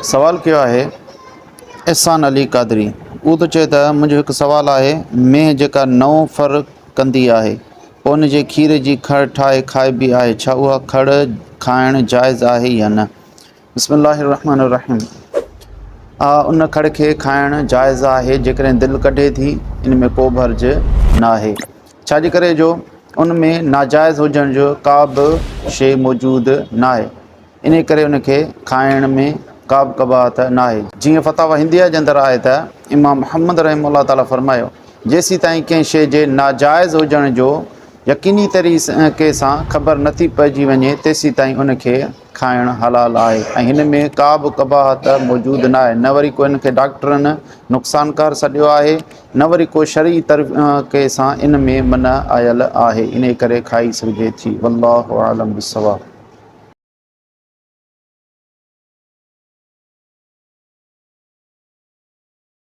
سوال ڪيو آهي احسان علي قادري اهو ٿو چئي ته منهنجو هڪ سوال آهي مينهن جيڪا نئون ڦر ڪندي آهي پوء ان جي کير جي کڙ ٺاهي کائبي آهي ڇا اها کڙ کائڻ جائز آهي يا نه بسم الله الرحمن الرحيم آ ان کڙ کي کائڻ جائز آهي جيڪڏهن دل ڪڍي ٿي ان ۾ ڪو به حرج ناهي ڇاجي ڪري جو ان ۾ ناجائز هجڻ جو ڪا به شيء موجود ناهي انهيء ڪري ان کي کائڻ ۾ ڪابه قباحت ناهي. جيئن فتاويٰ هنديه جي اندر آهي ته امام محمد رحمه الله تعاليٰ فرمايو، جيسيتائين ڪنهن شيء جي ناجائز هجڻ جو يقيني طريقي سان خبر نٿي پئجي وڃي تيسيتائين ان کي کائڻ حلال آهي ۽ هن ۾ ڪا به قباحت موجود ناهي نه وري ڪو ان کي ڊاڪٽرن نقصانڪار سڏيو آهي نه وري ڪو شرعي طريقي سان ان ۾ منع آيل آهي انهيء ڪري کائي سگهجي ٿي. والله اعلم بالصواب.